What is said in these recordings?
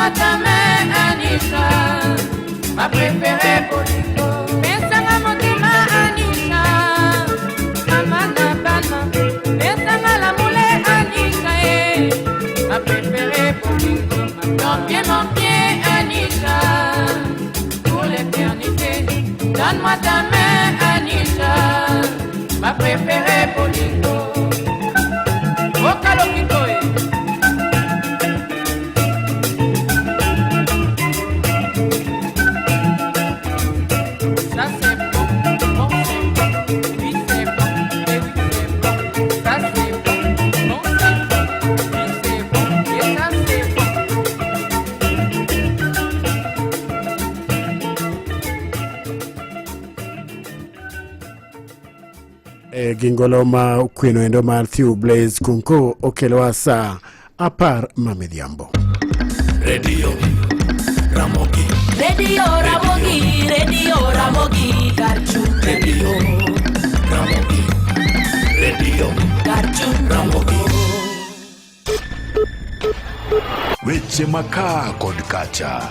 Donne-moi ta main, Anisha, ma préférée bolingo. Pesanga motema, Anisha, mama na bana. Pesanga la moule, Anisha, eh, ma préférée bolingo. Ton pied, mon pied, Anisha, pour l'éternité. Donne-moi ta main, Anisha, ma préférée bolingo. Okalokito, eh. Ça c'est bon, bon c'est bon, oui c'est bon, et oui c'est bon. Ça c'est bon, bon c'est bon, oui c'est bon, et ça c'est bon. E gingolo ma kweno endo mar Thiu Blaze Kunko okelowa saa 10 ma midhiambo. Radio Ramogi. Radio Ramogi, Radio Ramogi, Karchu. Radio Ramogi. Radio Karchu. Ramogi. Weche makaa kod kacha.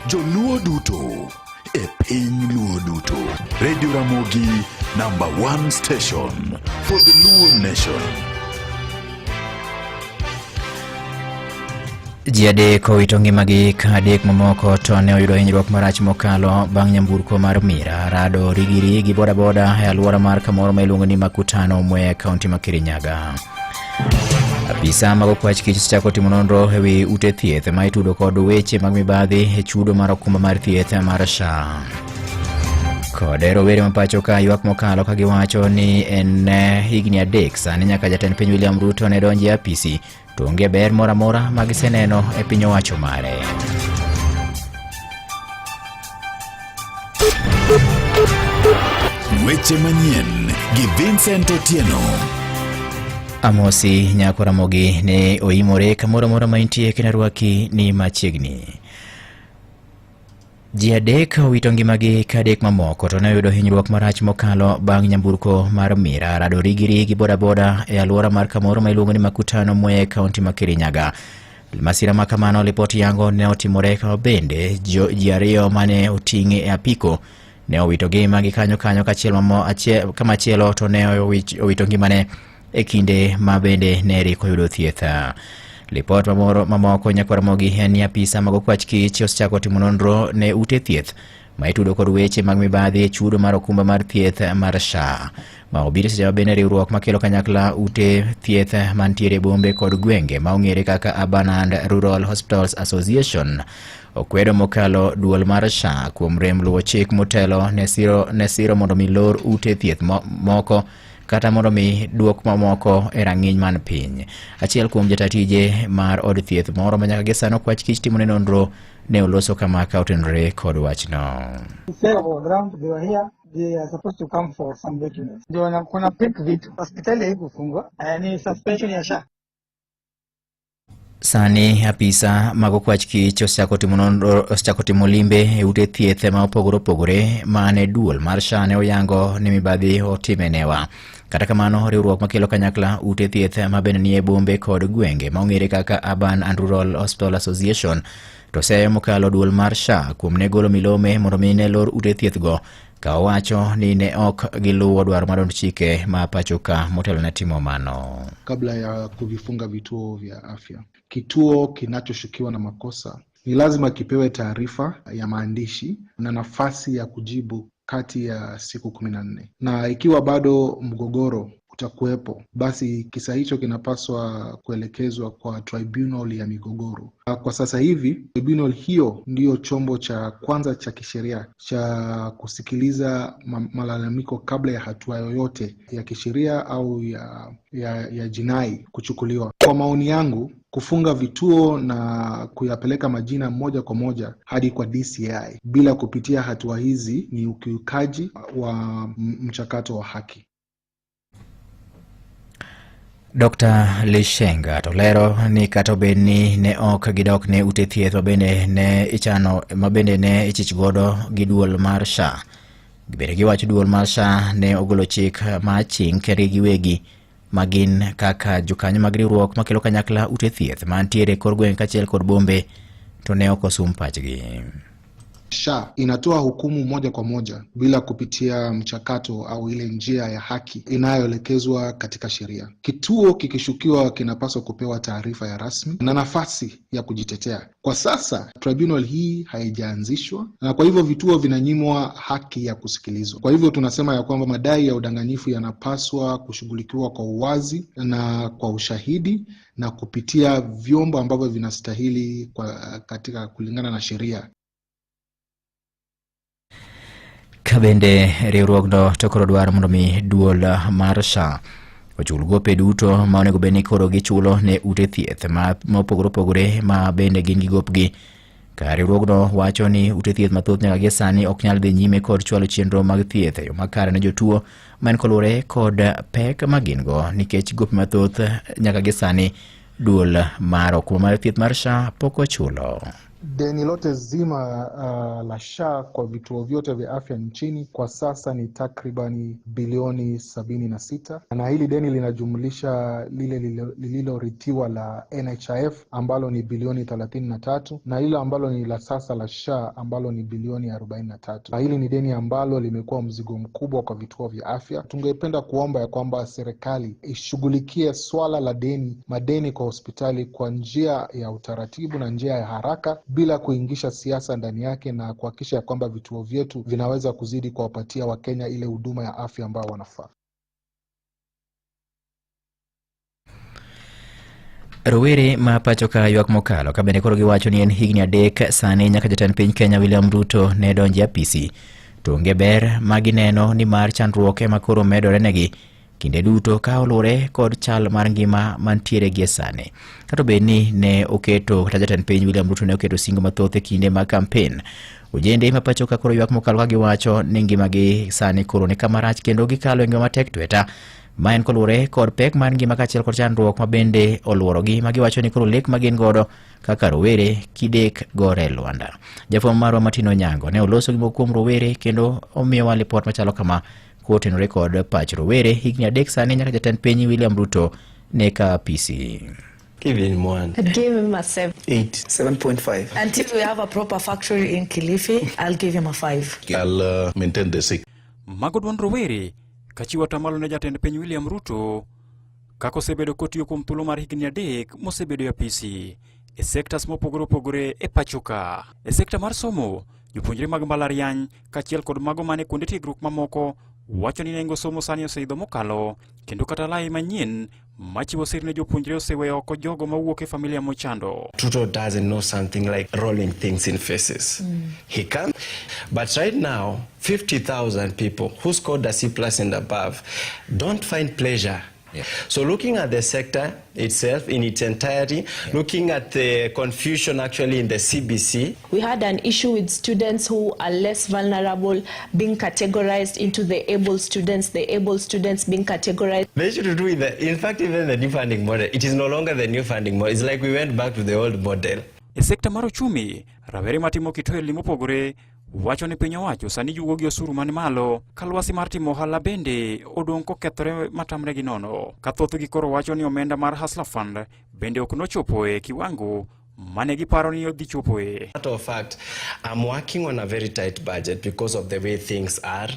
Joluo duto e piny Luo duto. Radio Ramogi number one station for the Luo nation. Ji 3 owito ngimagi ka 3 mamoko to ne oyudo hinyruok marach mokalo bang' nyamburko mar Mira rado rigiri gi bodaboda e alwora mar kamoro ma iluongo ni Makutano Mwea, kaunti ma Kirinyaga. Apisa mag okwach kich osechako timo nonro e wi ute thieth ma itudo kod weche mag mibadhi e chudo mar okumba mar thieth mar SHA. Kod rowere ma pacho ka ywak mokalo ka giwacho ni en higni 3 sani nyaka jatend piny William Ruto ne donji e apisi to onge ber moro amora ma giseneno e piny owacho mare. Weche manyien gi Vincent Otieno. Amosi nyako Ramogi ne oimore kamoro amora ma intie kendo arwaki ni machiegni. Ji 3 owito ngimagi ka 3 mamoko to ne oyudo hinyruok marach mokalo bang' nyamburko mar Mira rado rigiri gi bodaboda e alwora mar kamoro ma iluongo ni Makutano Mwea e kaunti ma Kirinyaga. Masira ma kamano lipot yango ne otimore ka bende ji 2 mane oting'e e apiko ne owito ngimagi kanyo kanyo kamachielo to ne owito ngimane e kinde ma bende ne rik oyudo thieth. Lipot mamoko nyakwar Ramogi en ni apisa mag okwach kich osechako timo nonro ne ute thieth ma itudo kod weche mag mibadhi e chudo mar okumba mar thieth mar SHA. Ma obiro seche ma bende riwruok makelo kanyakla ute thieth mantiere e bombe kod gwenge ma ong'ere kaka Urban and Rural Hospitals Association okwedo mokalo duol mar SHA kuom rem luwo chik motelo ne siro mondo mi lor ute thieth moko kata mondo mi duok mamoko e rang'iny man piny. Achiel kuom jata tije mar od thieth moro ma nyaka gi sano okwach kich timone nonro ne oloso kama ka otenore kod wachno. Ground, they were here. They are supposed to come for some documents. Ndio kuna pick vitu. Hospitali haikufungwa. Ni suspension ya SHA. Sani apisa mag okwach kich osechako timo nonro, osechako timo limbe e ute thieth ma opogore opogore mane duol mar SHA ne oyango ni mibadhi otime newa. Kata kamano, riwruok makelo kanyakla ute thieth ma bende nie bombe kod gwenge ma ong'ere kaka Urban and Rural Hospital Association to seyo mokalo duol mar SHA kuom ne golo milome mondo mi ne lor ute thieth go ka owacho ni ne ok giluwo dwaro mar od chike ma pacho ka motelo ne timo mano. Kabla ya kuvifunga vituo vya afya, kituo kinachoshukiwa na makosa ni lazima kipewe taarifa ya maandishi na nafasi ya kujibu kati ya siku 14, na ikiwa bado mgogoro utakuwepo, basi kisa hicho kinapaswa kuelekezwa kwa tribunal ya migogoro. Kwa sasa hivi tribunal hiyo ndiyo chombo cha kwanza cha kisheria cha kusikiliza malalamiko kabla ya hatua yoyote ya kisheria au ya jinai kuchukuliwa. Kwa maoni yangu, kufunga vituo na kuyapeleka majina moja kwa moja hadi kwa DCI bila kupitia hatua hizi ni ukiukaji wa mchakato wa haki. Dr. Lishenga to lero ni kata obed ni ne ok gidok ne ute thieth mabende ne ichano mabende ne ichich godo gi duol mar SHA. Bende giwacho duol mar SHA ne ogolo chik ma aching' kendgi giwegi ma gin kaka jokanyo mag riwruok makelo kanyakla ute thieth mantiere e kor gweng' kaachiel kod bombe to ne ok osum pachgi. SHA inatoa hukumu moja kwa moja bila kupitia mchakato au ile njia ya haki inayoelekezwa katika sheria. Kituo kikishukiwa kinapaswa kupewa taarifa ya rasmi na nafasi ya kujitetea. Kwa sasa tribunal hii haijaanzishwa, na kwa hivyo vituo vinanyimwa haki ya kusikilizwa. Kwa hivyo tunasema ya kwamba madai ya udanganyifu yanapaswa kushughulikiwa kwa uwazi na kwa ushahidi na kupitia vyombo ambavyo vinastahili kwa katika kulingana na sheria. Ka bende riwruogno to koro dwaro mondo mi duol mar SHA ochul gope duto ma onego bed ni koro gichulo ne ute thieth ma mopogore opogore ma bende gin gi gopgi. Ka riwruogno wacho ni ute thieth mathoth nyaka gie sani ok nyal dhi nyime kod chwalo chenro mag thieth e yo makare ne jotuo ma en koluwore kod pek ma gin go nikech gope mathoth nyaka gie sani duol mar okumba mar thieth mar SHA pok ochulo. Deni lote zima la SHA kwa vituo vyote vya afya nchini kwa sasa ni takribani bilioni 76, na hili deni linajumlisha lile lililorithiwa la NHIF ambalo ni bilioni 33 na lile ambalo ni la sasa la SHA ambalo ni bilioni 43. Hili ni deni ambalo limekuwa mzigo mkubwa kwa vituo vya afya. Tungependa kuomba ya kwamba serikali ishughulikie swala la deni, madeni kwa hospitali kwa njia ya utaratibu na njia ya haraka bila kuingisha siasa ndani yake, na kuhakikisha kwamba vituo vyetu vinaweza kuzidi kuwapatia Wakenya ile huduma ya afya ambayo wanafaa. Rowere ma pacho ka ywak mokalo ka bende koro giwacho ni en higni 3 sani nyaka jatend piny Kenya William Ruto ne donji e apisi to onge ber ma gineno ni mar chandruok ema koro medore negi kinde duto ka oluwore kod chal mar ngima mantiere gie sani. Kata obed ni ne oketo kata jatend piny William Ruto ne oketo singo mathoth e kinde mag kampen, ojende ma pacho ka koro ywak mokalo ka giwacho ni ngimagi sani koro ni kama rach kendo gikalo e ngima matek tweta. Ma en koluwore kod pek mar ngima kaachiel kod chandruok ma bende oluorogi ma giwacho ni koro lek ma gin godo kaka rowere kidek gore e lwanda. Jafwambo marwa Martin Onyango ne oloso gi moko kuom rowere kendo omiyowa lipot machalo kama kotenore kod pach rowere higni 3 sani nyaka jatend piny William Ruto ne ka apisi. Give him 1. I'd give him a 7. 8. 7.5. Until we have a proper factory in Kilifi, I'll give him a 5. I'll maintain the 6. Mago duond rowere kachiwo atamalo ne jatend piny William Ruto kaka osebedo kotiyo kuom thuolo mar higni 3 mosebedo e apisi e sectors mopogore opogore e pacho ka. E sekta mar somo, jopuonjre mag mbalariany kaachiel kod mago mane kuonde tiegruok mamoko wacho ni nengo somo sani oseidho mokalo kendo kata lai manyien machiwo sir ne jopuonjre oseweyo oko jogo mawuok e familia mochando. Ruto doesn't know something like rolling things in faces. He can, but right now 50,000 people who scored a C+ and above don't find pleasure. Yeah. So looking at the sector itself in its entirety, looking at the confusion actually in the CBC. We had an issue with students who are less vulnerable being categorized into the able students, the able students being categorized. The issue to do with the, in fact, even the new funding model, it is no longer the new funding model. It's like we went back to the old model. E sekta mar uchumi, rawere matimo kitoeli mopogore wacho ni piny owacho sani yugo gi osuru man malo ka lwasi mar timo ohala bende odong' kokethore matamre gi nono. Ka thothgi koro wacho ni omenda mar Hustler Fund bende ok nochopo e kiwango mane giparo ni odhi chopoe. Matter of fact, I'm working on a very tight budget because of the way things are.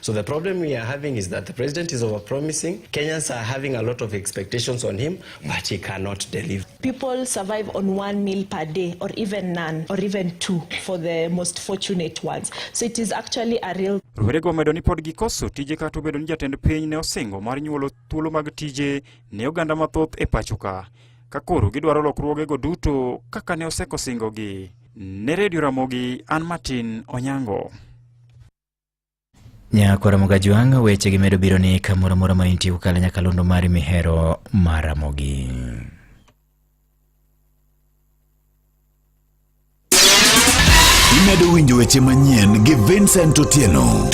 So the problem we are having is that the president is overpromising. Kenyans are having a lot of expectations on him, but he cannot deliver. People survive on 1 meal per day, or even none, or even 2 for the most fortunate ones. So it is actually a real... Rowerego omedo ni pod gikoso tije kata obedo ni jatend piny ne osingo mar nyuolo thuolo mag tije ne oganda mathoth e pacho ka. Ka koro gidwaro lokruogego duto kaka ne oseko singogi. Ne Radio Ramogi, an Martin Onyango. Nyakwara Mogajwang', weche gi medo biro ni kamoro amora ma intie kokalo nyakalondo mari mihero mar Ramogi. Imedo winjo weche manyien gi Vincent Otieno.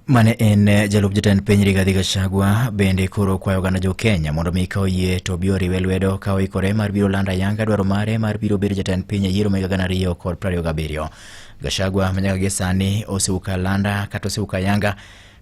Mane en jalup jatend piny Rigathi Gachagua bende koro kwayo oganda jo Kenya mondo mi ka oyie to obi oriwe lwedo ka oikore mar biro lando ayanga dwaro mare mar biro bedo jatend piny e yiero mag 2027. Gachagua ma nyaka gie sani osewuok alanda kata osewuok ayanga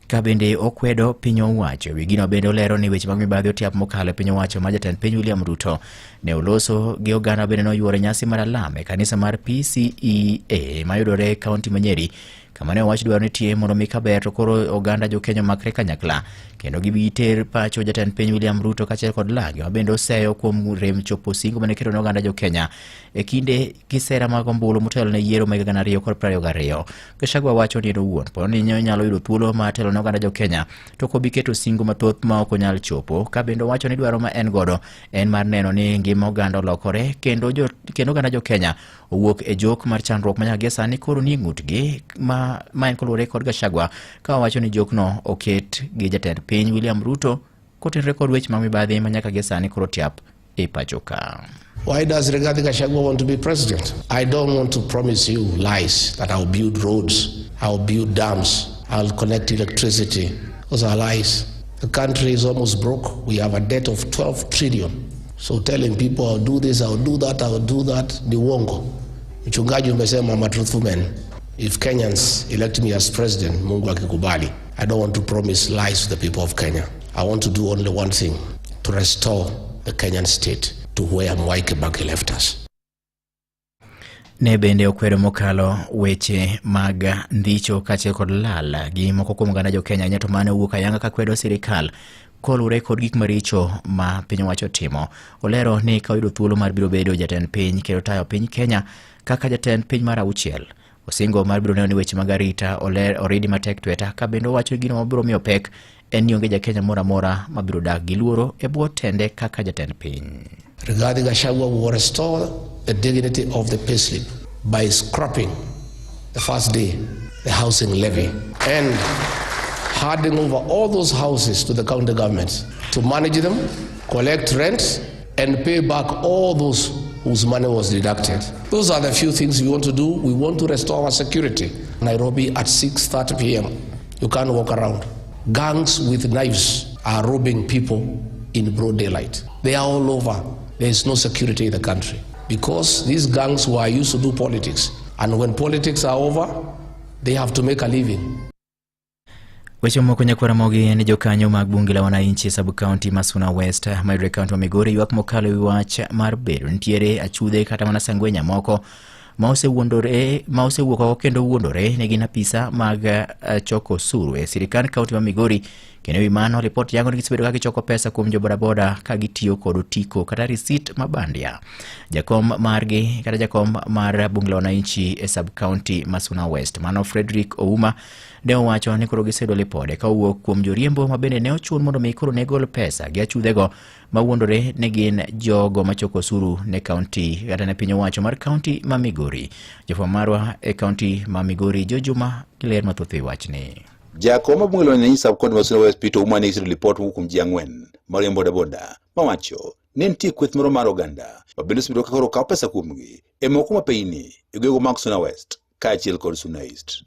Ka bende okwedo piny owacho wi gino bende olero ni weche mag mibadhi otiap mokalo e piny owacho ma jatend piny William Ruto ne oloso gi oganda bende noyuoro nyasi mar alam e kanisa mar PCEA mayudore e kaunti ma Nyeri kama ne owach dwaro nitie mondo mi kaber to koro oganda jokenya omakre kanyakla kendo gibi ter pacho jatend piny William Ruto kaachiel kod lange ma bende oseyo kuom rem chopo singo mane keto ne oganda jokenya e kinde kisera mag ombulu motelo ne yiero mag 2022. Gachagua wacho ni en owuon po ni nyalo yudo thuolo mar telo ne oganda jokenya to ok obi keto singo mathoth ma ok onyal chopo ka bende owacho ni dwaro ma en godo en mar neno ni ngima oganda olokore kendo jo, kendo oganda jokenya owuok e jok mar chandruok ma nyaka gie sani koro nie ng'utgi ma, ma en koluwore kod Gachagua ka owacho ni jokno oket gi jatend piny William Ruto kotenore kod weche mag mibadhi ma nyaka gie sani koro tiap e pacho ka. Why does Rigathi Gachagua want to be president? I don't want to promise you lies that I'll build roads, I'll build dams, I'll connect electricity. Those are lies. The country is almost broke. We have a debt of 12 trillion. So telling people I'll do this, I'll do that, I'll do that, ni uongo. Mchungaji umesema I'm a truthful man. If Kenyans elect me as president, Mungu akikubali, I don't want to promise lies to the people of Kenya. I want to do only one thing, to restore the Kenyan state to where Mwai Kibaki left us. Ne bende okwedo mokalo weche mag ndhicho kaachiel kod lal gi moko kuom oganda jo-Kenya ahinya to mane owuok ayanga ka kwedo sirikal koluwore kod gik maricho ma piny owacho timo. Olero ni ka oyudo thuolo mar biro bedo jatend piny kendo tayo piny Kenya kaka jatend piny mar auchiel, osingo mar biro neno ni weche mag arita oler oridi matek tweta ka bende owacho gino mabiro miyo pek en ni onge ja-Kenya moro amora mabiro dak gi luoro e bwo tende kaka jatend piny. Rigathi Gachagua will restore the dignity of the payslip by scrapping the first day the housing levy and handing over all those houses to the county governments to manage them, collect rent, and pay back all those whose money was deducted. Those are the few things we want to do. We want to restore our security. Nairobi at 6:30 p.m. You can't walk around. Gangs with knives are robbing people in broad daylight. They are all over. There is no security in the country because these gangs were used to do politics. And when politics are over, they have to make a living. Weche moko nyakwara mogi ni jokanyo mag bunge la wananchi sub county ma Suna West mayudore kaunti ma Migori ywak mokalo ewi wach mar bedo nitiere achudhe kata mana sangwenya moko ma osewuondore ma osewuok oko kendo wuondore ni gin apisa mag choko osuru e sirikand kaunti ma Migori. Kendo ewi mano ripot yango ni gisebedo ka gichoko pesa kuom jo bodaboda ka gitiyo kod otiko kata risit ma bandia. Jakom margi kata jakom mar bunge la wananchi e sub county ma Suna West mano Frederick Ouma ne owacho ni koro giseyudo lipode ka owuok kuom joriembo ma bende ne ochun mondo mi koro ne gol pesa gi achudhego ma wuondore ni gin jogo machoko osuru ne kaunti kata ne piny owacho mar kaunti ma Migori. Jofwambo marwa e kaunti ma Migori Jo Juma gi ler mathoth e wachni. Jakom mar bunge la wananchi sub county ma Suna West Peter Ouma ne giseyudo lipot mowuok kuom ji ang'wen mariembo bodaboda mawacho ni nitie kweth moro mar oganda ma bende osebedo ka koro kawo pesa kuomgi e moko mapeyni e gwenge mag Suna West kaachiel kod Suna East.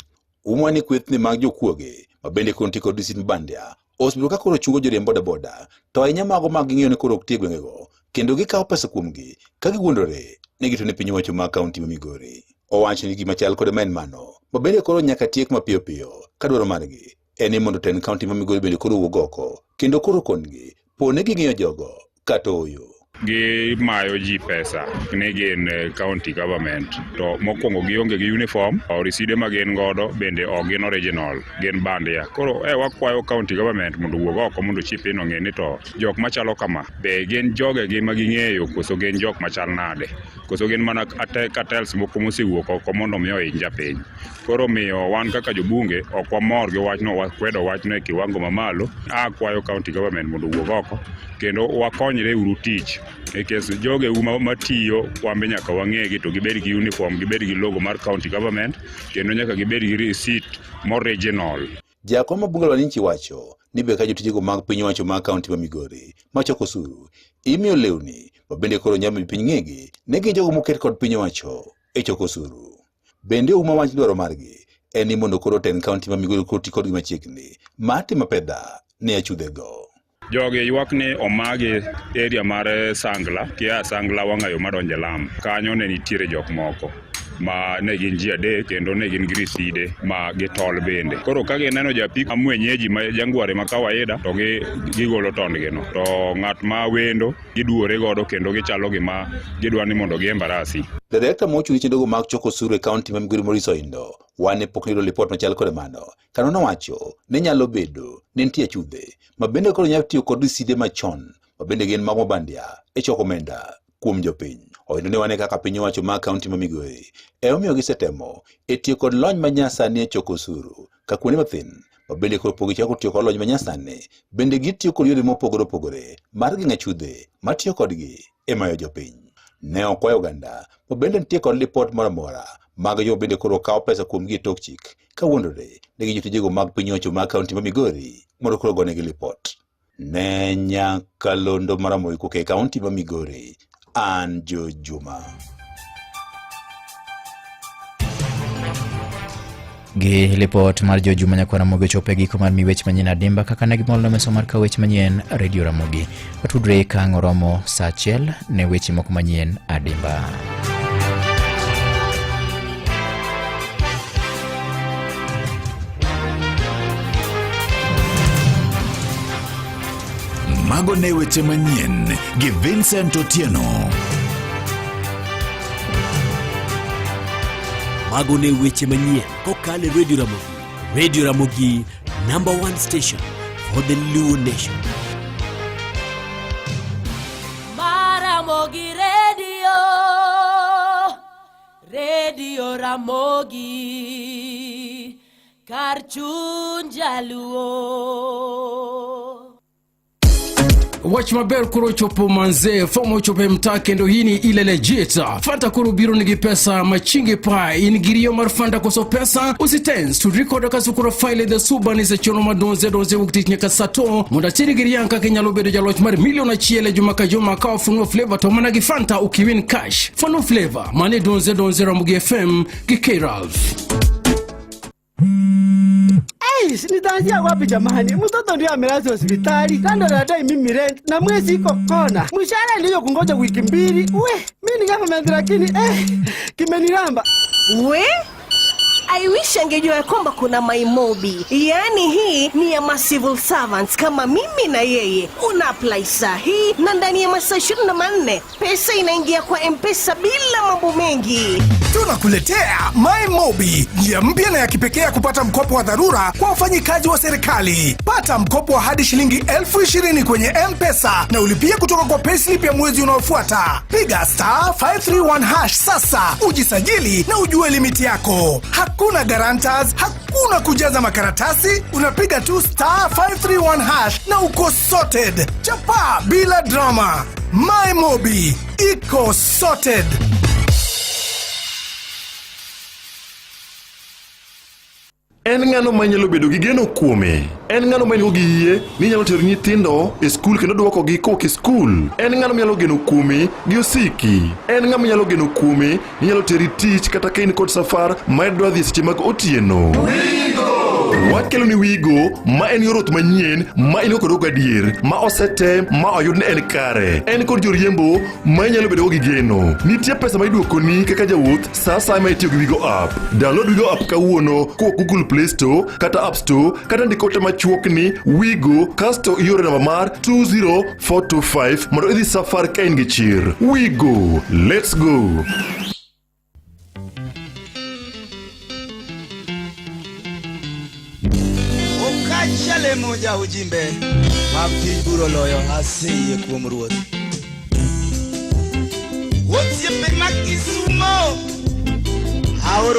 Umwa ni kwethni mag jokuoge ma bende koro nitie kod risit mabandia osebedo ka koro chungo joriemb bodaboda to ahinya mago ma ging'eyo ni koro ok ti e gwengego kendo gikawo pesa kuomgi ka giwuondore ni gitiyo ne piny owacho mag kaunti ma Migori. Owacho ni gima chal kode ma en mano ma bende koro nyaka tiek mapiyo piyo ka dwaro margi en ni mondo tend kaunti ma Migori bende koro owuog oko kendo koro kongi po ni ging'eyo jogo kata ooyo. Gimayo ji pesa ni gin county government to mokwongo gionge gi uniform, riside ma gin godo bende ok gin original, gin bandia. Koro wakwayo county government mondo owuog oko mondo chip in ong'e ni to jok machalo kama be gin jogegi ma ging'eyo koso gin jok machal nade, koso gin mana cartels moko mosewuok oko mondo mi ohiny japiny. Koro miyo wan kaka jobunge ok wamor gi wachno, wakwedo wachno e kiwango mamalo. Akwayo county government mondo owuog oko kendo wakonyre uru tich nikech jogeu matiyo wambe nyaka wang'egi to gibed gi uniform, gibed gi logo mar county government kendo nyaka gibed gi receipt original. Jakom mar bunge la wananchi wacho ni be ka jotijego mag piny owacho mag kaunti ma Migori machoko osuru imiyo lewni ma bende koro nyalo miyo piny ng'egi ne gin jogo moket kod piny owacho e choko osuru. Bende Ouma wach dwaro margi en ni mondo koro tend kaunti ma Migori koro ti kodgi machiegni mar timo apedha ne achudhego. Jogi ywak ni omagi area mar Sangla, kia Sangla wang'ayo madonjo e lam. Kanyo ne nitiere jok moko. ma ne gin ji adek kendo ne gin gi riside ma gitol bende. Koro ka gineno japiko mwenyeji ma jangware ma kawaida to gigolo tondgino, to ng'at ma wendo giduore godo kendo gichalo gima gidwa ni mondo giembarasi. Direkta mochung' ne chenrogo mag choko osuru e kaunti ma Migori Maurice Oindo wane pok noyudo lipot machal kod mano. Kano nowacho ni nyalo bedo ni nitie achudhe ma bende koro nyalo tiyo kod riside machon ma bende gin mag mabandia e choko omenda kuom jopiny. Oindo ni wane kaka piny owacho ma kaunti ma Migori e omiyo gisetemo e tiyo kod lony manyasani e choko osuru ka kuonde mathin ma bende koro pok gichako tiyo kod lony manyasani bende gitiyo kod yore mopogore opogore mar geng'o achudhe matiyo kodgi e mayo jopiny. Ne okwayo oganda ma bende nitie kod lipot moro amora mag joma bende koro kawo pesa kuomgi e tok chik kawuondore ni gin jotijego mag piny owacho mag kaunti ma Migori mondo koro gonegi lipot. Ne nyakalondo mar Ramogi kowuok e kaunti ma Migori, an Joe Juma. Gi lipot mar Joe Juma nyakwar Ramogi ochopo e giko mar mi weche manyien adimba kaka ne gimolno meso mar kawo weche manyien Radio Ramogi. Watudre ka ang' oromo saa achiel ne weche moko manyien adimba. Mago ne weche manyien gi Vincent Otieno. Mago ne weche manyien kokalo e Radio Ramogi. Radio Ramogi, number one station for the Luo Nation. Maramogi Radio, Radio Ramogi, kar chuny jaluo. Wach maber koro ochopo manze, fom ochopo e mtaa kendo hii ni ile legit. Fanta koro biro nigi pesa machingi pa. In gi riyo mar Fanta koso pesa? Usitense tudri koda kasukura file the suba ni sechono ma donze donze wuok tich nyaka saa to mondo achiri gi riang kaka inyalo bedo jaloch mar milion achiel e juma ka juma ka ofunwa flavor to mana gi Fanta ukiwin cash. Fano flavor mane donze donze Ramogi FM gi K Ralph. Eish, nitaanzia wapi jamani? Mtoto ndio amelazwa hospitali, kando anadai mimi rent na mwezi iko kona. Mshahara ndio kungoja wiki mbili. We, mimi ni government lakini kimeniramba. We? I wish angejua ya kwamba kuna MyMobi. Yaani hii ni ya ma civil servants kama mimi na yeye. Una apply saa hii na ndani ya masaa 24 pesa inaingia kwa M-Pesa bila mambo mengi. Tunakuletea MyMobi, njia mpya na ya kipekee ya kupata mkopo wa dharura kwa wafanyikazi wa serikali. Pata mkopo wa hadi shilingi 20,000 kwenye M-Pesa na ulipie kutoka kwa payslip ya mwezi unaofuata. Piga star 531 hash sasa, ujisajili na ujue limiti yako. Hakuna guarantors, hakuna kujaza makaratasi, unapiga tu star 531 hash na uko sorted. Chapa bila drama. MyMobi iko sorted. En ng'ano manyalo bedo gi geno kuome? En ng'ano ma nigo gi yie ni nyalo tero nyithindo e skul kendo duokogi kowuok e skul? En ng'ano manyalo geno kuome gi osiki? En ng'ama nyalo geno kuome ni nyalo teri tich kata ka in kod safar ma idwa dhi e seche mag otieno? Wakelo ni Wigo ma en yor wuoth manyien ma in go kod gadier ma osetem ma oyud ni en kare. En kod joriembo ma inyalo bedogo gi geno. Nitie pesa ma iduokoni kaka jawuoth sa asaya ma itiyo gi Wigo app. Download Wigo app kawuono kowuok Google Play Store kata App Store kata ndik ote machuok ni Wigo kasto ioro namba mar 20425 mondo idhi safar ka in gi chir. Wigo, let's go! Okachalemo ja ujimbe mag piny buro loyo aseyie kuom ruoth. Osiepe ma Kisumo aoro